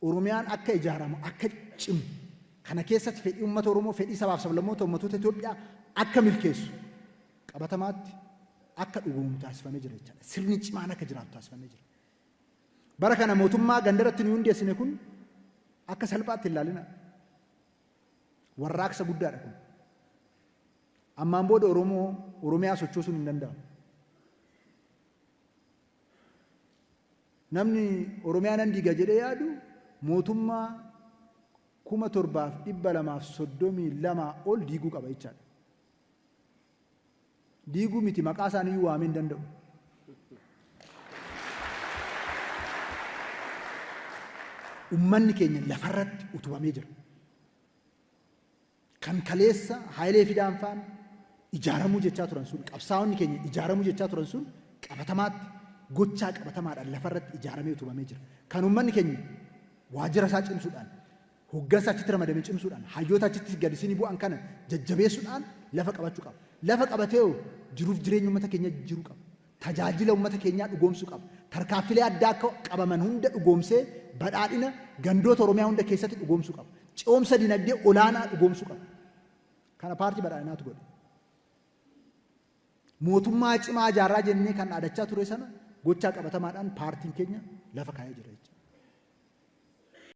Oromiyaan akka ijaaramu, akka cimu, kana keessatti fedhii uummata Oromoo, fedhii sabaaf sablammoota uummatoota Itoophiyaa akka milkeessu qabatamaatti akka dhugoomu taasifamee jira jechaadha. Sirni cimaan akka jiraatu taasifamee jira. Bara kana mootummaa gandarratti nu hundeessine kun akka salphaatti hin ilaalina. Warraaqsa guddaadha kun. Ammaan booda Oromoo Oromiyaa sochoosuun hin danda'amu. Namni Oromiyaa nan diiga jedhee yaadu mootummaa 7232 ol diiguu qaba jechaadha. Diiguu miti, maqaa isaaniiyyuu waamee hin danda'u. Ummanni keenya lafarratti utubamee jira. Kan kaleessa Hayilee Fidaan faan ijaaramuu jechaa turan sun, qabsaa'onni keenya ijaaramuu jechaa turan sun qabatamaatti, gochaa qabatamaadhaan lafarratti ijaaramee utubamee jira. Kan ummanni keenya waajjira isaa cimsuudhaan, hoggansa achitti ramadame cimsuudhaan, hayyoota achitti gad isinii bu'an kana jajjabeessuudhaan lafa qabachuu qaba. Lafa qabatee hoo jiruuf jireenya uummata keenyaa jijjiiruu qaba. Tajaajila uummata keenyaa dhugoomsuu qaba. Tarkaanfilee addaa akka qabaman hunda dhugoomsee badhaadhina gandoota Oromiyaa hunda keessatti dhugoomsuu qaba. Ce'umsa dinagdee olaanaa dhugoomsuu qaba. Kana paartii badhaadhinaatu godhe. Mootummaa cimaa ijaarraa jennee kan dhaadachaa ture sana gochaa qabatamaadhaan paartiin keenya lafa kaa'ee jira jechuudha.